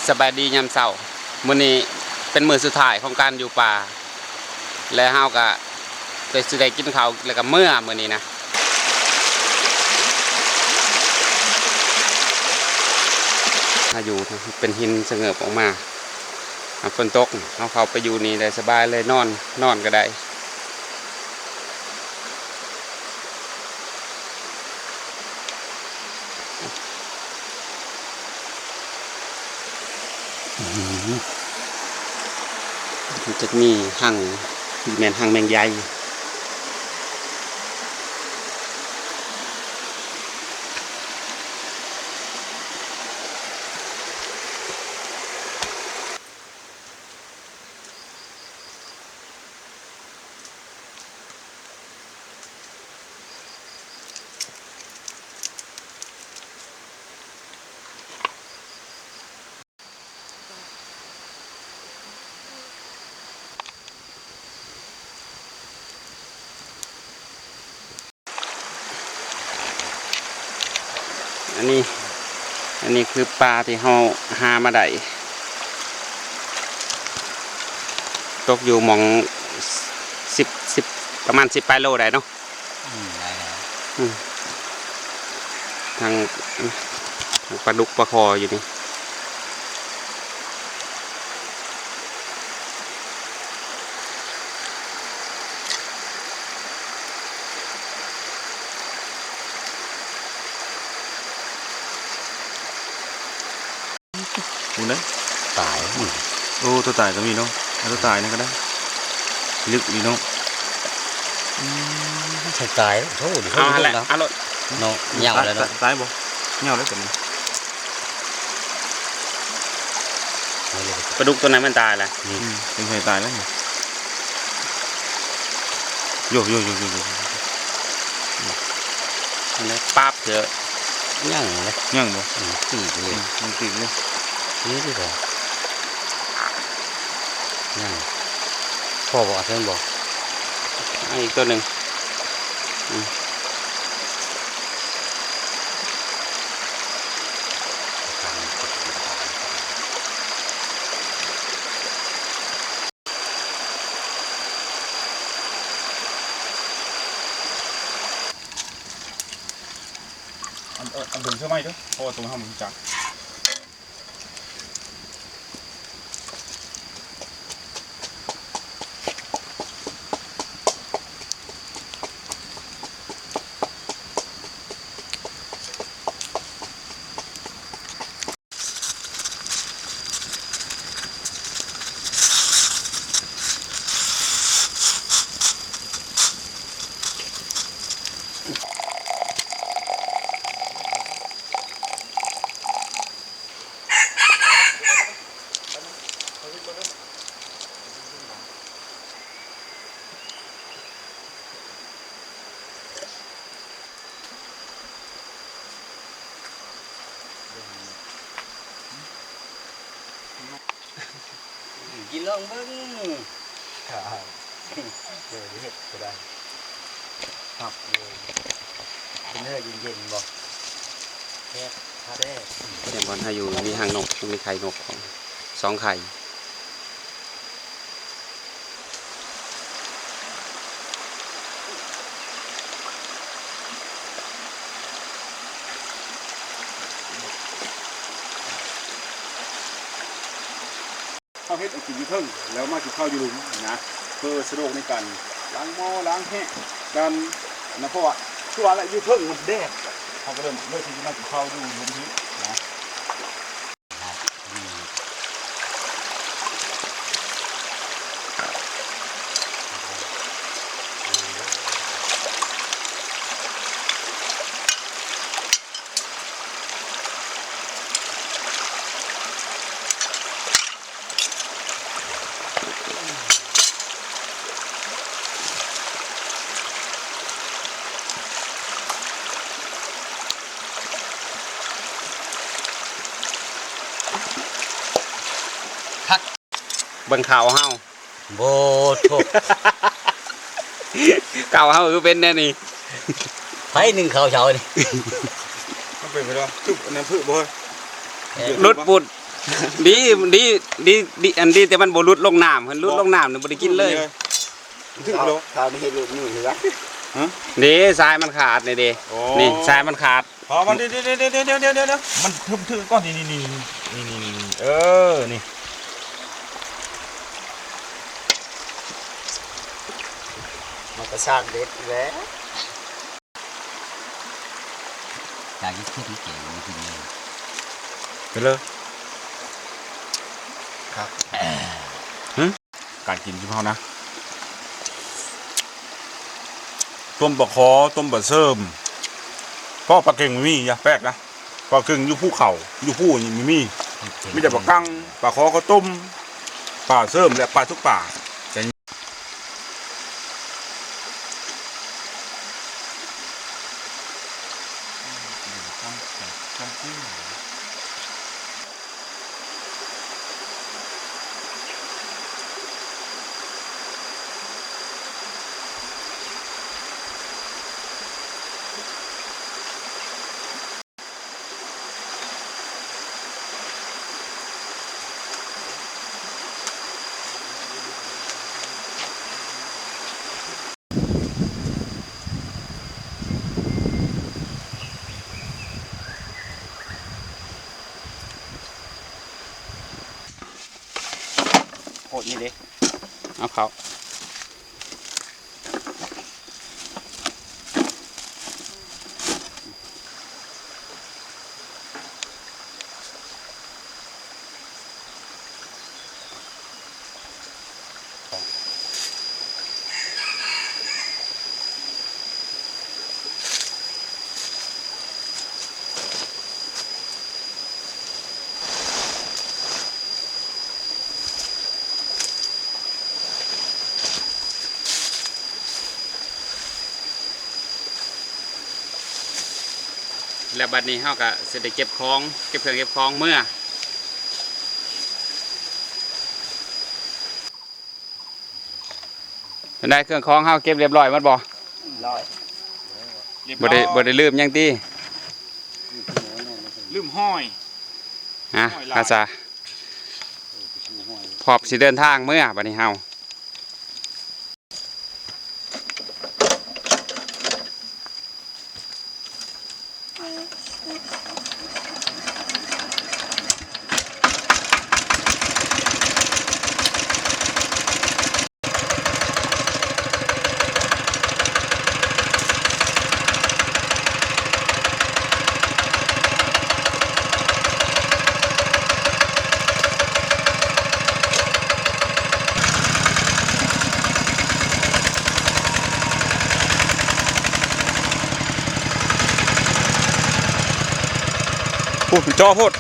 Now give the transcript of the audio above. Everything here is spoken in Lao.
ສະບາຍດີຍາມເຊົ້າ. ມື້ນີ້ເປັນມື້ສຸດທ້າຍຂອງການຢູ່ປ່າ ແລະ ເຮົາກະໄດ້ ຊິໄດ້ກິນເຂົ້າ ແລ້ວກະເມືອມື້ນີ້ນະ. ຖ້າຢູ່ເປັນຫີນສະເຫງີບອອກມາ ຫາກຝົນຕົກ ເຮົາເຂົ້າໄປຢູ່ນີ້ໄດ້ສະບາຍເລີຍ ນອນ ນອນກະໄດ້. ອືມ ມັນຈະມີຮັງ ແມ່ນຮັງແມງໄຢ. ອັນນີ້ ອັນນີ້ຄືປາທີ່ເຮົາຫາມາໄດ້ ຕົກຢູ່ໝ່ອງສິບ ສິບ ປະມານສິບປາຍໂລໄດ້ເນາະ. ອືມ ໄດ້ແລ້ວ ອືມ ທັງ ທັງປາດຸກປາຄໍຢູ່ນີ້. ພຸ້ນເດ້ ຕາຍ. ໂອ້ ຕົວຕາຍກະມີເນາະ ເອົາຕົວຕາຍນີ້ກະໄດ້ ລຶກດີເນາະ. ອືມ ຕົວຕາຍ ໂອ້ ເອົາຫັ້ນແຫຼະ ເອົາໂລດເນາະ. ເຫຍົາແລ້ວເນາະ ຕາຍ ຕາຍບໍ່? ເຫຍົາແລ້ວຕົວນີ້. ປາດຸກຕົວນັ້ນມັນຕາຍລະ ອືມ ເປັນໄຫຕາຍແລ້ວນີ້. ໂຢ ໂຢ ໂຢ ໂຢ ໂຢ ປາບເຖາະ. ຍັງເດ້ ຍັງບໍ່? ອືມ ຕີກຢູ່ ອືມ ຍັງຕີກຢູ່ ນີ້ຕິເຖາະ. ຍັງ ພໍບໍ່? ເຖິງບໍ່? ເອົາອີກຕົວໜຶ່ງ ອືມ. ອັນ ເອີ ອັນເບິ່ງເທື່ອໃໝ່ເດີ້ ເພາະວ່າຕົວເຮົາມັນຈັກ. ກິນລອງເບິ່ງ. ເອີ ເຮັດກະໄດ້ ຄັບເລີຍ ເປັນເນື້ອເຢັນໆ ບໍ່ ແຊບ ແຊບ. ແຕ່ບ່ອນເຮົາຢູ່ມີຮັງນົກ ມີໄຂ່ນົກ ສອງໄຂ່. ເຮົາເຮັດໃຫ້ກິນຢູ່ເທິງ ແລ້ວມາກິນເຂົ້າຢູ່ລຸ່ມນະ ເພື່ອສະດວກໃນການລ້າງໝໍ້ ລ້າງແຮະ ການ ນະ ເພາະວ່າ ຄືວ່າລະ ຢູ່ເທິງມັນແດດ ເຮົາກະເລີຍ ເລີຍຊິມາກິນເຂົ້າຢູ່ລຸ່ມພີ້ນະ. ຄັກ ເບິ່ງເຂົ້າເຮົາ ໂບໂທ ເຂົ້າເຮົາຄືເປັນແນວນີ້ ໃຜໜຶ້ງເຂົ້າເຊົ້ານີ້ ມັນເປັນໄປແລ້ວ ຈຸບອັນນັ້ນຜຶບໍ່ ເອີ ຫຼຸດປຸດ. ດີ ດີ ດີ ດີ ອັນດີແຕ່ມັນບໍ່ຫຼຸດລົງນ້ຳ ຄັນຫຼຸດລົງນ້ຳນີ້ບໍ່ໄດ້ກິນເລີຍ. ຖືກແລ້ວ ຖ້າໄດ້ເຮັດລູກນີ້ຄືກັນ. ຮະ? ເດ້ ສາຍມັນຂາດນີ້ເດ້. ອໍ ນີ້ສາຍມັນຂາດ. ອໍ ມັນ ດຽວໆໆ ມັນຖືກໆກ່ອນ ນີ້ໆໆ ເອີ ນີ້ ມັນກະຊາກເດັດແຫຼະ. ຢາກກິນເຜັດແກງກິນເລີຍ ກິນເລີຍ. ຄັກ ຫຶ ການກິນຊຸມເຮົານະ ຕົ້ມປາຄໍ ຕົ້ມປາເສີມ ເພາະປາເກັງບໍ່ມີ ຢ່າແປກນະ ປາເກັງຢູ່ພູເຂົາ ຢູ່ພູນີ້ບໍ່ມີ ມີແຕ່ປາກັງ ປາຄໍເຂົາຕົ້ມ ປາເສີມ ແລະ ປາທຸກປາ. ໂຄດນີ້ເດ້ ເອົາເຂົ້າ. ແລ້ວບັດນີ້ເຮົາກະຊິໄດ້ເກັບຂອງ ເກັບເຄື່ອງເກັບຂອງເມືອ. ເປັນໃດ ເຄື່ອງຂອງເຮົາເກັບລຽບລ້ອຍໝົດບໍ່? ຮ້ອຍ ບໍ່ໄດ້ ບໍ່ໄດ້ລືມຫຍັງຕິ? ລືມຫອຍ ຮະ ຫອຍຫຼາຍ ອາສາ ພ້ອມຊິເດີນທາງເມືອ ບັດນີ້ເຮົາ. ໂອ້ ມັນຈໍ້ໂພດ.